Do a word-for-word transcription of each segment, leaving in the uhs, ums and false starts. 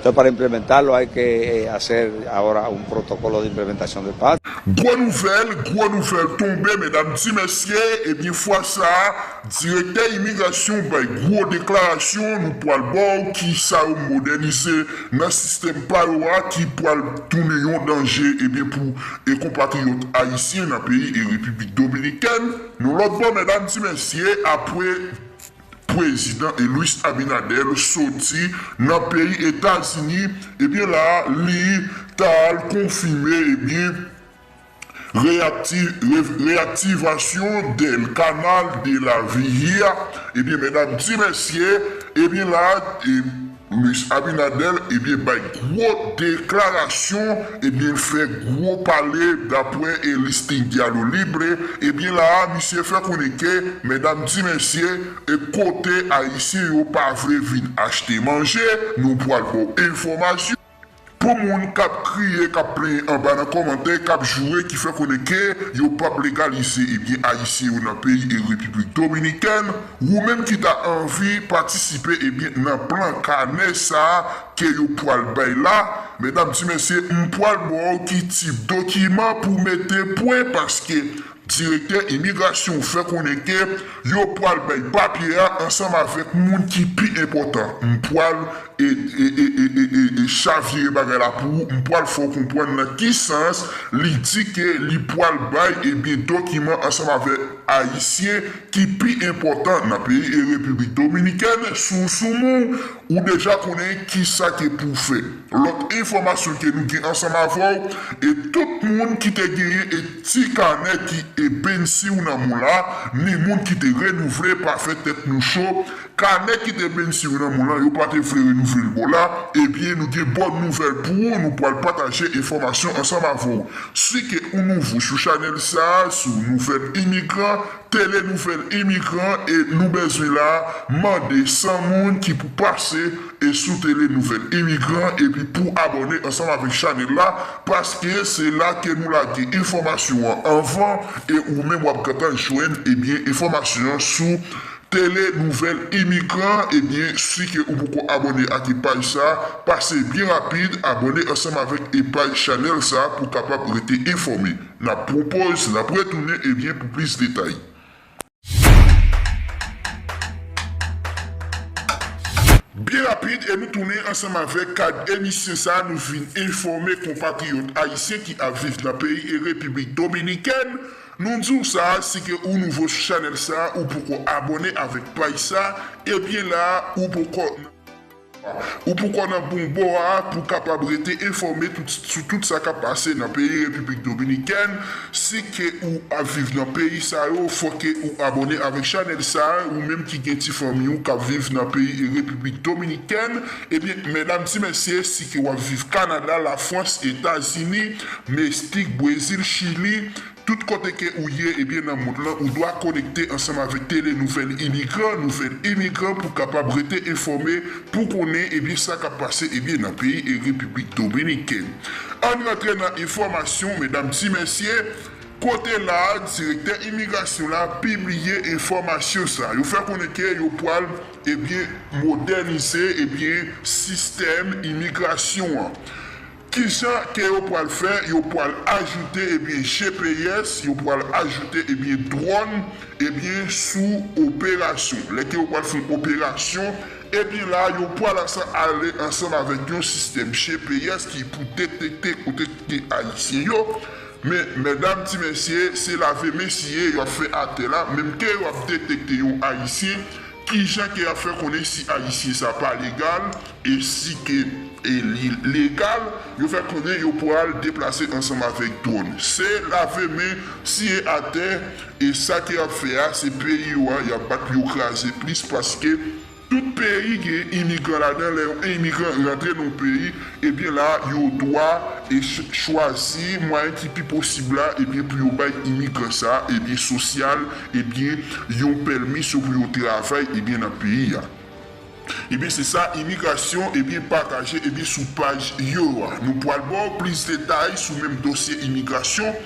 Entonces, para implementarlo hay que eh, hacer ahora un protocolo de implementación de paz. Gwo nouvèl, gwo nouvèl tonbe, medam, ti mesye, ebyen, fwa sa a, direktè imigrasyon bay gwo deklarasyon, nou pwal ba w ki sa yo modènize nan sistèm pa yo a, ki pwal tounen yon danje, ebyen, pou e konpatriyòt ayisyen nan peyi e Repiblik Dominikèn. Yon lòt bò, medam, ti mesye, apre Prezidan Luis Abinader soti nan peyi Etazini, ebyen la, li t al konfime, ebyen, reyakti-, re-, reyaktivasyon del Canal de la Vigía, ebyen, medam, ti mesye, ebyen la, e, Luis Abinader, ebyen, bay gwo deklarasyon, ebyen, fè gwo pale dapre e Listín Diálogo Libre, ebyen, la, misye fè konnen ke, medam, ti mesye, e kote ayisyen yo pa vle vin achte manje, nou pwal ba w enfòmasyon. Pou moun k ap kriye, k ap plenyen anba nan kòmantè, k ap joure, ki fè konnen ke yo p ap legalize, ebyen, ayisyen yo nan peyi e Repiblik Dominikèn, ou menm ki ta anvi patisipe, ebyen, nan plan kanè sa a ke yo pwal bay la, medam, ti mesye, m pwal ba w ki tip dokiman pou mete pwen, paske direktè imigrasyon fè konnen ke yo pwal bay papye a ansanm avèk moun ki pi enpòtan. M pwal e, e, e, e, e, e, e chavire bagay la pou ou, m pwal fè w konprann nan ki sans li di ke li pwal bay, ebyen, dokiman ansanm avèk ayisyen ki pi enpòtan nan peyi e Repiblik Dominikèn. Si w sou moun, ou deja konnen ki sa ke pou w fè. Lòt enfòmasyon ke nou gen ansanm avè w, e tout moun ki te genyen e ti kanè ki e bensi w nan moun la, ni moun ki te renouvle, pa fè tèt nou cho, kanè ki te bensi w nan moun la, yo pa te vle renouvle l ba w la, ebyen, nou gen bòn nouvèl pou ou, nou pwal pataje enfòmasyon ansanm avè w. Si ke ou nouvo sou chanèl sa a, sou Nouvèl Imigran, Tele Nouvèl Imigran, e nou bezwen la mande san moun ki pou pase e sou Tele Nouvèl Imigran, epi pou abòne ansanm avèk chanèl la, paske se la ke nou lage enfòmasyon an anvan, e ou menm w ap gentan jwenn, ebyen, enfòmasyon an sou Tele Nouvèl Imigran, ebyen, si ke ou poko abòne ak paj sa, pase byen rapid, abòne ansanm avèk e paj chanèl sa pou kapab rete enfòme. N ap pran yon pòz, n ap retounen, ebyen, pou plis detay. Byen rapid, e nou tounen ansanm avèk kad emisyon sa, nou vin enfòme konpatriyòt ayisyen ki ap viv nan peyi e Repiblik Dominikèn. Nou di w sa, si ke ou nouvo sou chanèl sa, ou poko abòne avèk paj sa, ebyen la, ou poko, ou poko nan bon bò a pou kapab rete enfòme tout, sou tout sa k ap pase nan peyi Repiblik Dominikèn. Si ke ou ap viv nan peyi sa yo, fò ke ou abòne avèk chanèl sa, ou menm ki gen ti fanmi w k ap viv nan peyi e Repiblik Dominikèn, ebyen, medam, ti mesye, si ke w ap viv Kanada, Lafrans, Etazini, Meksik, Brezil, Chili, tout kote ke ou ye, ebyen, nan mond lan, ou dwa konekte ansanm avèk Tele Nouvèl Imigran, Nouvèl Imigran, pou kapab rete enfòme, pou konnen, ebyen, sa k ap pase, ebyen, nan peyi e Repiblik Dominikèn. Ann rantre nan enfòmasyon, medam, ti mesye, kote la, direktè imigrasyon la pibliye enfòmasyon sa. Yo fè konnen ke yo pwal, ebyen, modènize, ebyen, sistèm imigrasyon an. Kijan ke yo pwal fè? Yo pwal ajoute, ebyen, G P S, yo pwal ajoute, ebyen, dwòn, ebyen, sou operasyon. Lè ke yo pwal fè yon operasyon, ebyen, la, yo pwal ansanm ale ansanm avèk yon sistèm G P S ki pou detekte kote ki gen ayisyen yo. Men, medam, ti mesye, se lave men siye yo ap fè atè la, menm ke yo ap detekte yon ayisyen, kijan ke y ap fè konnen si ayisyen sa pa legal, e si ke, e li legal, yo fè konnen yo pral deplase ansanm avèk dwòn. Se lave men, siye atè, e sa ke y ap fè a, se peyi yo a, y ap bat pou yo kraze plis, paske tout peyi gen imigran ladan, lè yon imigran rantre nan yon peyi, ebyen la, yo dwa e ch-, chwazi mwayen ki pi posib la, ebyen pou yo bay imigran sa, ebyen sosyal, ebyen yon pèmisyon pou yo travay, ebyen nan peyi a. Ebyen, se sa imigrasyon, ebyen, pataje, ebyen, sou paj yo a. Nou pral ba w plis detay sou menm dosye imigrasyon.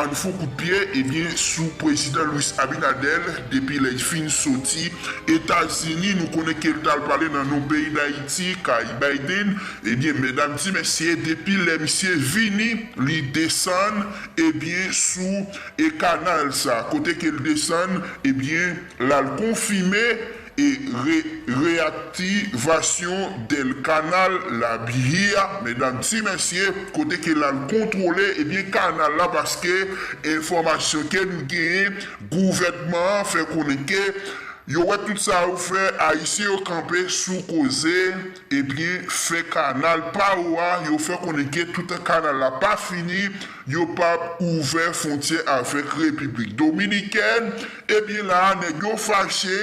Ann fè yon kout pye, ebyen, sou prezidan Luis Abinader, depi lè l fin soti Etazini, nou konnen ke l t al pale nan non peyi Dayiti, kay Biden. Ebyen, medam, ti mesye, depi lè misye vini, li desann, ebyen, sou e kanal sa, kote ke l desann, ebyen, l al konfime e re, reaktivasyon del kanal la Bahia, medam, ti mesye, kote ke l al kontwole, ebyen, kanal la, paske enfòmasyon ke nou genyen, gouvènman an fè konnen ke yo wè tout sa yo fè, Ayisyen yo kanpe sou koze, ebyen, fè kanal pa yo a, yo fè konnen ke toutan kanal la pa fini, yo p ap ouvè fwontyè avèk Repiblik Dominikèn. Ebyen la a, nèg yo fache,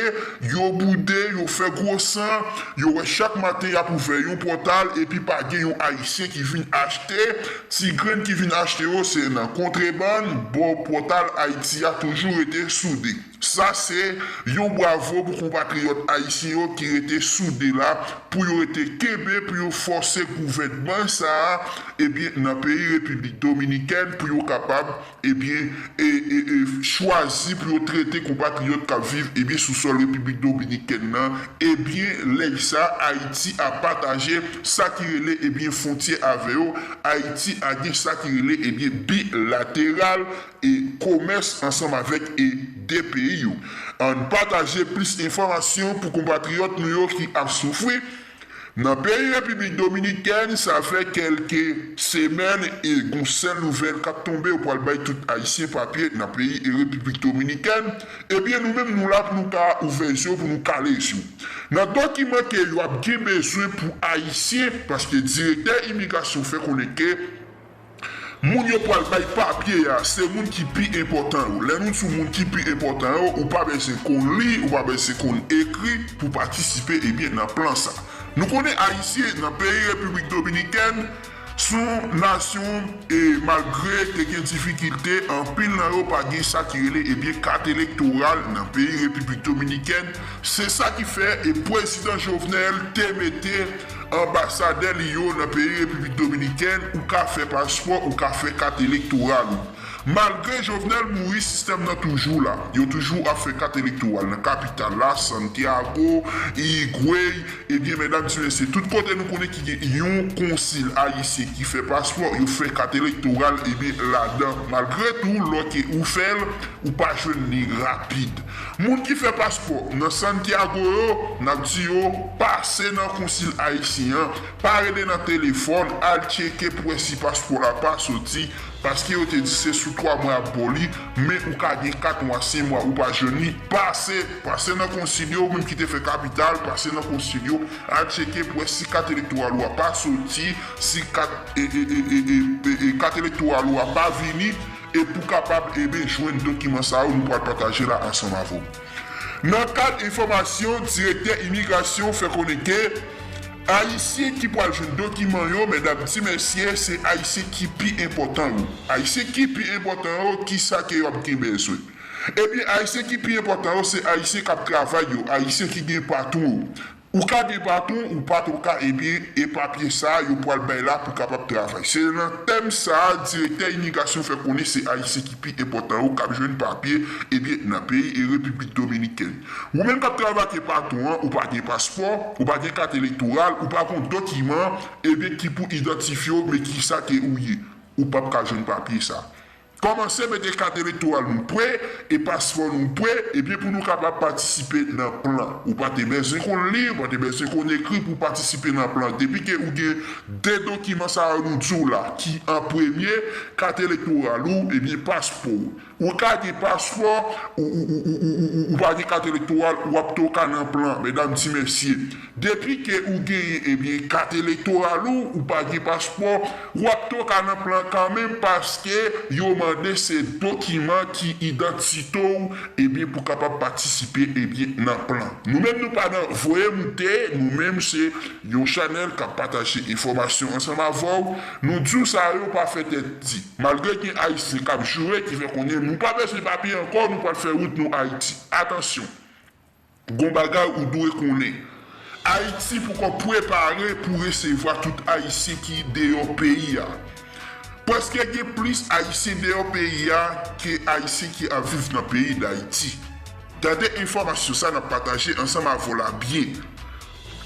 yo boude, yo fè gwo san, yo wè chak maten y ap ouvè yon pòtal, epi pa gen yon Ayisyen ki vin achte. Ti grenn ki vin achte yo, se nan kontrebann, bò pòtal Ayiti a toujou rete soude. Sa se yon bravo pou konpatriyòt ayisyen yo ki rete soude la, pou yo rete kenbe, pou yo fòse gouvènman sa a, ebyen, nan peyi Repiblik Dominikèn, pou yo kapab, ebyen, e, e, e, chwazi pou yo trete konpatriyòt k ap viv, ebyen, sou sòl Repiblik Dominikèn nan. Ebyen, lè sa, Ayiti ap pataje sa ki rele, ebyen, fwontyè avè yo. Ayiti ap gen sa ki rele, ebyen, bilateral e komès ansanm avèk e de peyi yo. Ann pataje plis enfòmasyon pou konpatriyòt nou yo ki ap soufri. Nan peyi Repiblik Dominikèn, sa fè kèlke semèn e gon sèl nouvèl k ap tonbe, yo pral bay tout Ayisyen papye nan peyi e Repiblik Dominikèn. Ebyen, nou menm, nou la pou nou ka ouvè zye yo, pou nou kale zye yo. Nan dokiman ke yo ap gen bezwen pou Ayisyen, paske direktè imigrasyon fè konnen ke moun yo pral bay papye a, se moun ki pi enpòtan yo. Lè nou di w moun ki pi enpòtan yo, ou pa bezwen konn li, ou pa bezwen konn ekri pou patisipe, ebyen, nan plan sa. Nou konnen Ayisyen nan peyi Repiblik Dominikèn, s on nasyon, e malgre te gen difikilte, anpil nan yo pa gen sa ki rele, ebyen, kat elektoral nan peyi Repiblik Dominikèn. Se sa ki fè, e prezidan Jovenel te mete anbasadè li yo nan peyi Repiblik Dominikèn, ou ka fè paspò, ou ka fè kat elektoral ou. Malgre Jovenel mouri, sistèm nan toujou la. Yo toujou ap fè kat elektoral nan kapital la, Santiago, Higüey, ebyen, medam, ti mesye, tout kote nou konnen ki gen yon konsil ayisyen ki fè paspò, yo fè kat elektoral, ebyen, ladan. Malgre tou, lè ke ou fè l, ou pa jwenn li rapid. Moun ki fè paspò nan Santiago yo, n ap di yo, pase nan konsil ayisyen an, pa rele nan telefòn, al tcheke pou wè si paspò la pa soti, paske yo te di se sou twa mwa y ap ba w li, men ou ka gen kat mwa, senk mwa, ou pa jwenn li, pase, pase nan konsil yo, ou menm ki te fè kapital, pase nan konsil yo, al tcheke pou wè si kat elektoral ou a pa soti, si kat, e, e, e, e, e, e, e, kat elektoral ou a pa vini, e pou kapab, ebyen, jwenn dokiman sa yo, nou pral pataje la ansanm avè w. Nan kad enfòmasyon, direktè imigrasyon fè konnen ke Ayisyen ki pral jwenn dokiman yo, medam, ti mesye, se Ayisyen ki pi enpòtan yo. Ayisyen ki pi enpòtan yo, kisa ke yo ap gen bezwen? Ebyen, Ayisyen ki pi enpòtan yo, se Ayisyen k ap travay yo, Ayisyen ki gen patwon yo. Ou ka gen patwon, ou patwon ka, ebyen, e papye sa a, yo pral bay la pou kapab travay. Se nan tèm sa a, direktè imigrasyon fè konnen se Ayisyen ki pi enpòtan yo k ap jwenn papye, ebyen, nan peyi e Repiblik Dominikèn. Ou menm k ap travay ak patwon an, ou pa gen paspò, ou pa gen kat elektoral, ou pa gen dokiman, ebyen, ki pou idantifye w, men kisa ke ou ye. Ou p ap ka jwenn papye sa. Kòmanse mete kat elektoral nou pre e paspò nou pre, ebyen, pou nou kapab patisipe nan plan. Ou pa te bezwen konn li, ou pa te bezwen konn ekri pou patisipe nan plan. Depi ke ou gen de dokiman sa yo nou di w la, ki an premye, kat elektoral ou, ebyen, paspò w. Ou ka gen paspò, ou, ou, ou, ou, ou, ou, ou pa gen kat elektoral, w ap tou ka nan plan, medam, ti mesye. Depi ke ou genyen, ebyen, kat elektoral ou, ou pa gen paspò, w ap tou ka nan plan kanmenm, paske yo mande se dokiman ki idantite w, ebyen, pou kapab patisipe, ebyen, nan plan. Nou menm, nou pa nan voye moute, nou menm, se yon chanèl k ap pataje enfòmasyon ansanm avè w. Nou di w sa yo pa fè tèt di. Malgre gen Ayisyen k ap joure, ki fè konnen nou pa bezwen papye ankò, nou pral fè wout nou Ayiti. Atansyon! Gon bagay ou dwe konnen. Ayiti poko prepare pou resevwa tout Ayisyen ki deyò peyi a. Prèske gen plis Ayisyen deyò peyi a ke Ayisyen ki ap viv nan peyi Dayiti. Gade enfòmasyon sa n ap pataje ansanm avè w la byen.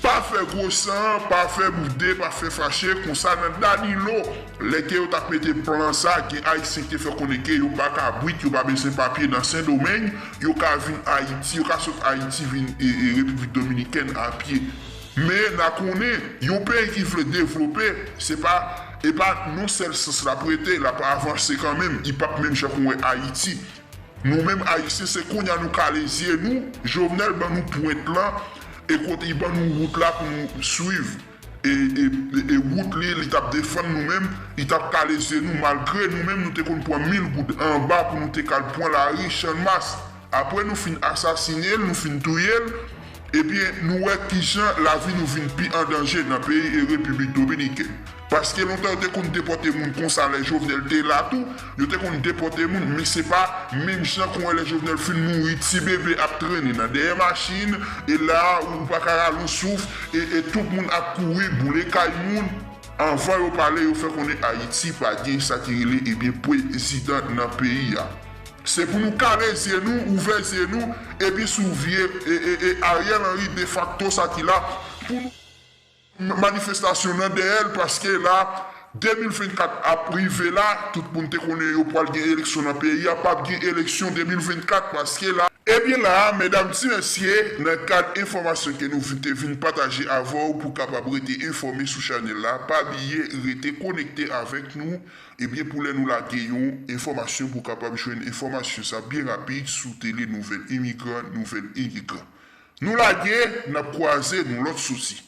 Pa fè gwo san, pa fè boude, pa fè fache, konsa nan Danilo, lè ke yo t ap mete plan sa, gen Ayisyen ki te fè konnen ke yo pa kabrit, yo pa bezwen papye nan Sendomeng, yo ka vin Ayiti, yo ka sot Ayiti vin e, e Repiblik Dominikèn a pye. Men n a konnen, yon peyi ki vle devlope, se pa, e pa nan sèl sans l ap rete, l ap avanse kanmenm, li p ap menm jan kon wè Ayiti. Nou menm Ayisyen, se kounye a nou kale zye nou, Jovenel ban nou pwent lan, e kote li ban nou wout la pou nou swiv. E, e, e wout li, li t ap defann nou menm, li t ap kale zye nou, malgre nou menm nou te konn pran mil goud anba pou nou te kal pran lari Channmas. Apre nou fin asasine l, nou fin touye l, ebyen, nou wè kijan lavi nou vin pi an danje nan peyi e Repiblik Dominikèn. Paske lontan yo te konn depòte moun konsa lè Jovenel te la tou, yo te konn depòte moun, men se pa menm jan kon lè Jovenel fin mouri, ti bebe ap trennen nan dèyè machin, e la ou pa ka rale yon souf, e, e tout moun ap kouri, boule kay moun. Anvan yo pale, yo fè konnen Ayiti pa gen sa ki rele, ebyen, prezidan nan peyi a. Se pou nou kale zye nou, ouvè zye nou, epi sou vye e, e, e Ariel Henry defakto sa ki la, pou nou manifestasyon nan dèyè l, paske la, de mil vennkat ap rive la, tout moun te konnen yo pral gen eleksyon nan peyi a, p ap gen eleksyon de mil vennkat, paske la, ebyen la, medam ti mesye, nan kad enfòmasyon ke nou vin, te vin pataje avè w pou kapab rete enfòme sou chanèl la, pa bliye rete konekte avèk nou, ebyen pou lè nou lage yon enfòmasyon pou kapab jwenn enfòmasyon sa byen rapid sou Tele Nouvèl Imigran, Nouvèl Imigran. Nou lage, n ap kwaze, nou lòt soti.